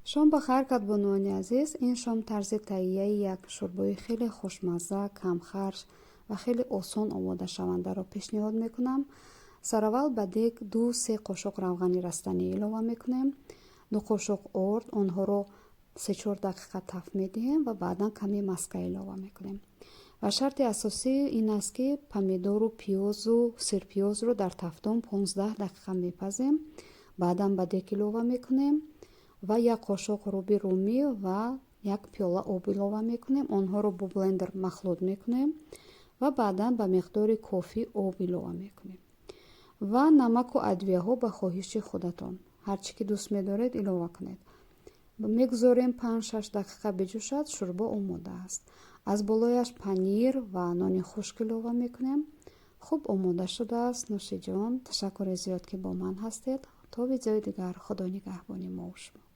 Шом ба хайр, кадбонуони азиз. Ин шом тарзи таҳияи як шӯрбои хеле хушмазза, камхарҷ ва хеле осон омодашавандаро пешниҳод мекунам. Сараввал ба дег 2-се қошуқ равғани растанӣ илова мекунем, 2 қошуқ орд, онҳоро 3-4 дақиқа тафт медиҳем ва баъдан каме маска илова мекунем. Ва шарти асосӣ ин аст, ки помидору пиёзу сирпиёзро дар тафтдон 15 дақиқа мепазем, баъдан ба дег илова мекунем ва 1 қошуқ руби румӣ ва 1 пиёла об илова мекунем. Онҳоро бо блендер махлут мекунем ва баъдан ба миқдори кофӣ об илова мекунем ва намаку адвияҳо ба хоҳиши худатон, ҳар чӣ ки дӯст медоред, илова кунед. Мегузорем 5-6 дақиқа биҷӯшад, шӯрбо омода аст. Аз болояш панир ва нони хушк илова мекунем. Хуб омода шудааст. Нӯшиҷон. Ташаккури зиёд, ки бо ман ҳастед. То видеои дигар, Худо нигаҳбони мову шумо.